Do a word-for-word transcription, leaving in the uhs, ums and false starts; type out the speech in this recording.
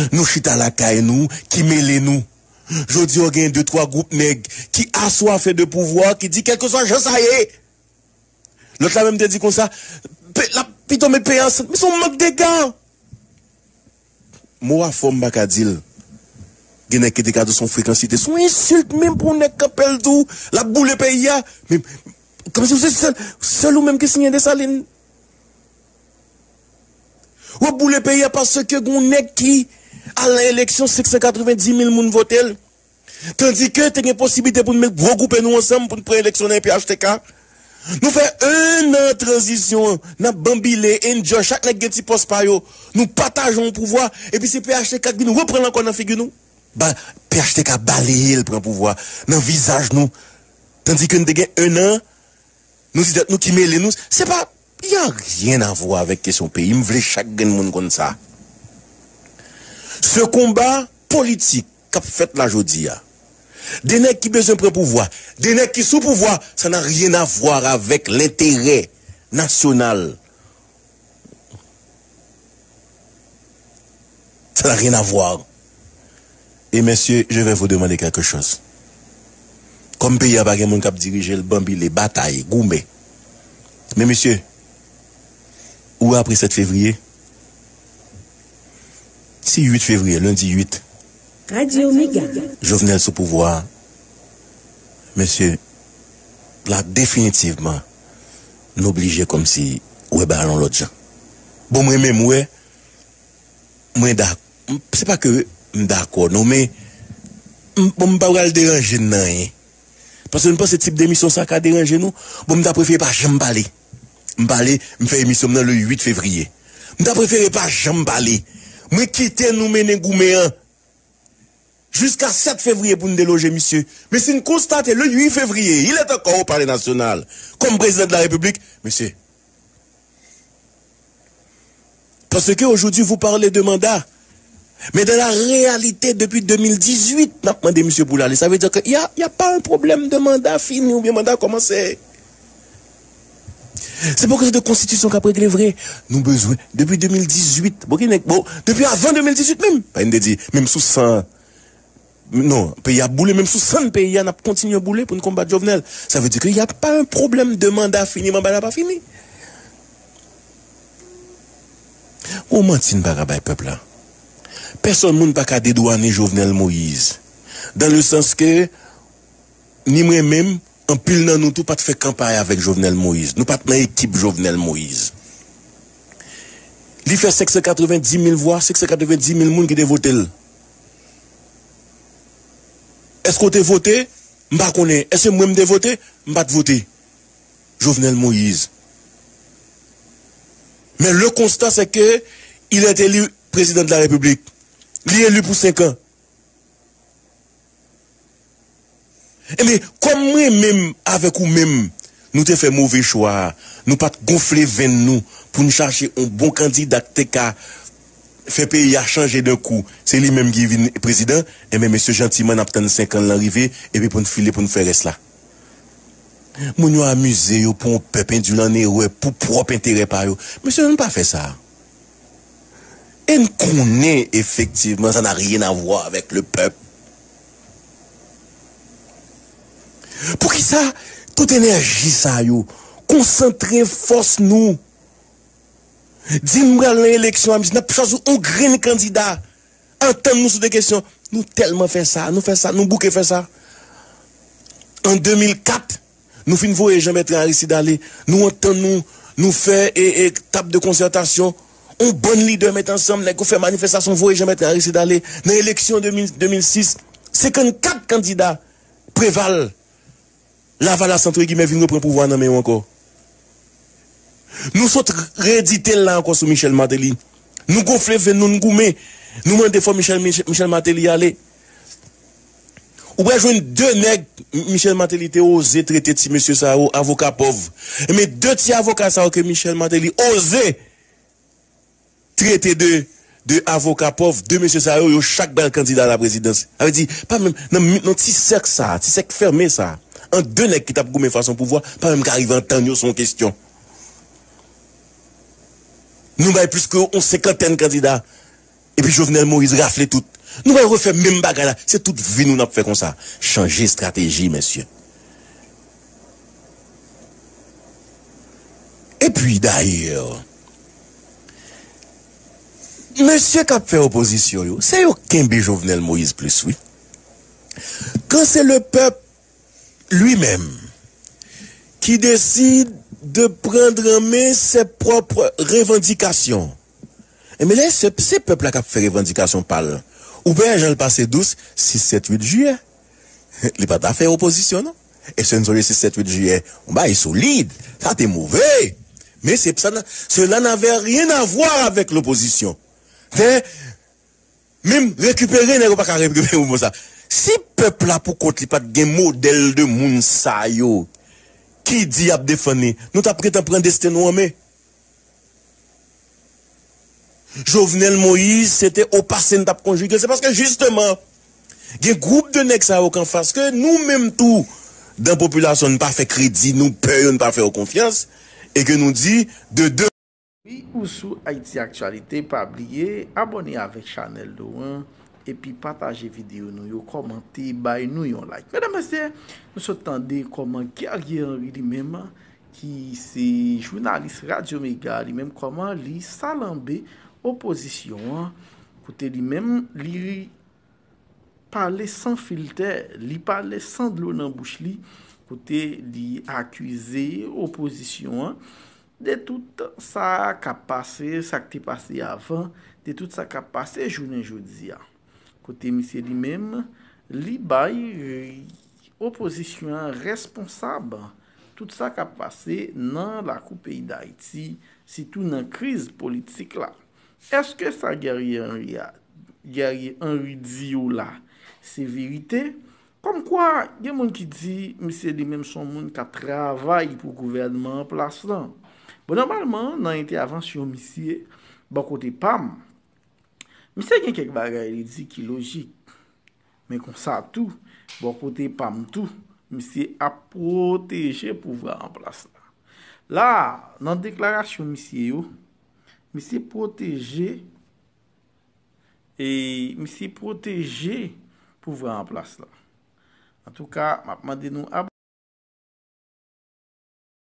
Nou chita lakay nou, ki mele nou. Jodi a, w gen de twa gwoup nèg ki aswafe de pouvwa, ki di, kèlkeswa jan sa ye, lòt la menm te di konsa, pe- l ap pito met peyi a ansanm. Men se yon mank dega. Mo a fò, m pa ka di l. Gen nèg ki te ka di w se yon frekansite, se yon ensilt menm pou yon nèg kanpe l di w l ap boule peyi a. Men, kòmsi se sèl, sèl ou menm ki siyen Desalin. W ap boule peyi a paske gen yon nèg ki al nan eleksyon, senk san katrevenndis mil moun vote l. Tandike te gen posiblite pou n met gwo gwoupe nou ansanm pou n pran eleksyon nan P H T K. Nou fè en an tranzisyon, n ap banbile, enjoy, chak nèg gen ti pòs pa yo. Nou pataje yon pouvwa, epi se P H T K k vin reprann l ankò nan figi nou. Ba, P H T K baleye l pran pouvwa nan vizaj nou. Tandike n te gen en an, nou di tèt nou ki mele nou. Se pa, y a rien à voir avec kesyon peyi. M vle chak grenn moun konn sa. Se konba politik k ap fèt la jodi a. De nèg ki bezwen pran pouvwa, de nèg ki sou pouvwa, ça n'a rien à voir avec l'intérêt national. Ça n'a rien à voir. Et messieurs, je vais vous demander quelque chose. Kòm peyi a pa gen moun k ap dirije l, banbile, batay, goumen. Men mesye, ou apre sèt fevriye, si uit fevriye, lendi uit, Radio Mega. Jovenel sou pouvwa a, mesye, la definitivman, n oblije kòmsi wè bagay yon lòt jan. Bon, mwen menm, wè, mwen dak-, m- se pa ke m dakò, non, men m- bon, m pa pral deranje n nan anyen. Paske m panse tip de emisyon sa ka deranje nou. Bon, m ta prefere pa janm pale. M pale, m fè emisyon m nan le uit fevriye. M ta prefere pa janm pale. Mwen kite nou mennen goumen an jiska sèt fevriye pou n deloje misye. Men si n konstate le uit fevriye, il est encore au Palais National, comme président de la République, mesye, Parce que aujourd'hui, vous parlez de mandat. Mais dans la réalité, depuis deux mille dix-huit, n ap mande misye pou l ale. Sa vle di ke y a, y a pas un problème de mandat fini oubyen mandat kòmanse. Se pa yon kesyon de konstitisyon k ap regle vre. Nou bezwen, depi de mil dizuit, bon, ki nèg, bon, depi avan de mil dizuit menm, pa n te di, menm sou san, non, peyi a boule, menm sou san peyi a, n ap kontinye boule pou n konbat Jovenel. Sa vle di ke y a pa un problème de mandat fini, mandat la pa fini. Yon manti n pa ka bay pèp la. Pèsonn moun pa ka dedwannen Jovenel Moïse. Dans le sens que, ni mwen menm, anpil nan nou tou pa t fè kanpay avèk Jovenel Moïse. Nou pa t nan ekip Jovenel Moïse. Li fè senk san katrevenndis mil vwa, senk san katrevenndis mil moun ki te vote l. Èske w te vote? M pa konnen. Èske mwen m te vote? M pa t vote. Jovenel Moïse. Mais le constat, c'est que il est élu président de la République. Li eli pou senk an. Ebyen, kòm mwen menm avèk ou menm, nou te fè move chwa a, nou pa t gonfle venn nou pou n chache yon bon kandida k te ka fè peyi a chanje de kou, se li menm ki vin prezidan, ebyen, mesye, jantiman, n ap tann senk an lan rive, epi pou n file, pou n fè rès la. Moun yo amize yo pou yon pèp endwi an erè pou pwòp enterè pa yo. Mesye, ann pa fè sa. E n konnen efektivman, ça n'a rien à voir avec le peuple. Poukisa tout enèji sa yo? Konsantre fòs nou. Di n pral nan eleksyon, a, n ap chwazi yon grenn kandida. Antann nou sou de kesyon. Nou tèlman fè sa, nou fè sa, nou bouke fè sa. An de mil kat, nou fin voye Jean Bertrand Aristide ale. Nou antann nou, nou fè e, e, tab de konsètasyon. Yon bann lidè met ansanm, nèg yo fè manifestasyon, voye Jean Bertrand Aristide ale. Nan eleksyon de mil, de mil sis, senkannkat kandida, Preval, Lavalas, antre gimè, vin reprann pouvwa nan men yo ankò. Nou sot redite l la ankò sou Michel Martelly. Nou gonfle venn nou, n goumen. Nou mande fò Michel, Michel, Michel Martelly ale. Ou pral jwenn de nèg M- Michel Martelly te oze trete ti mesye sa yo avoka pòv. Men de ti avoka sa yo ke Michel Martelly oze trete de, de avoka pòv, de mesye sa yo, yo chak pral kandida la prezidans. Sa vle di, pa menm, nan mi- nan ti sèk sa, ti sèk fèmen sa, ant de nèg ki t ap goumen fason pouvwa, pa menm ka rive antann yo sou yon kesyon. Nou bay plis ke yon senkantèn kandida. Epi Jovenel Moïse rafle tout. Nou pral refè menm bagay la. Se tout vi nou n ap fè konsa. Chanje estrateji, mesye. Epi dayè, mesye k ap fè opozisyon yo, se yo kenbe Jovenel Moïse plis, wi. Quand c'est le peuple lui-même qui décide de prendre en main ses propres revendications, enben lè se, se pèp la k ap fè revandikasyon pa l. Ou pa wè jan l pase dous sis, sèt, uit jiyè. Li pa ta fè opozisyon, non. E si n sonje sis, sèt, uit jiyè, yon bagay solid. Sa te move. Men se sa, cela n'avait rien à voir avec l'opposition. Te menm rekipere, nèg yo pa ka rekipere mouvman sa. Si pèp la pou kont li pa t gen modèl de moun sa yo ki di y ap defann li, nou t ap gentan pran desten nou an men. Jovenel Moïse, se te o pase n t ap konjige l. Se paske jisteman, gen gwoup de nèg sa yo k anfas ke nou menm tou, dan popilasyon, n pa fè kredi, nou pè yo, n pa fè yo konfyans, e ke nou di, de de Wi, ou sou Haiti Actualité, pa bliye abòne avèk chanèl nou an, epi pataje videyo nou yo, kòmante, bay nou yon like. Medam, mesye, nou sot tande kòman Guerrier Henry li menm, ki se jounalis Radyo Mega, li menm kòman li salanbe opozisyon an, kote li menm li pale san filtè, li pale san dlo nan bouch li, kote li akize opozisyon an de tout sa k ap pase, sa k te pase avan, de tout sa k ap pase jounen jodi a. Kote misye li menm, li bay, eh, opozisyon an responsab tout sa k ap pase nan lakou peyi Dayiti, sitou nan kriz politik la. Èske sa Guerrier Henry a, Guerrier Henry di yo la, se verite? Kòmkwa, gen moun ki di misye li menm se yon moun k ap travay pou gouvènman an plas lan. Bon, nòmalman, nan entèvansyon misye, bò kote pa m, misye gen kèk bagay li di ki lojik. Men konsa tou, bò kote pa m tou, misye ap pwoteje pouvwa an plas la. La, nan deklarasyon misye yo, misye pwoteje, e misye pwoteje pouvwa an plas la. Antouka, m ap mande nou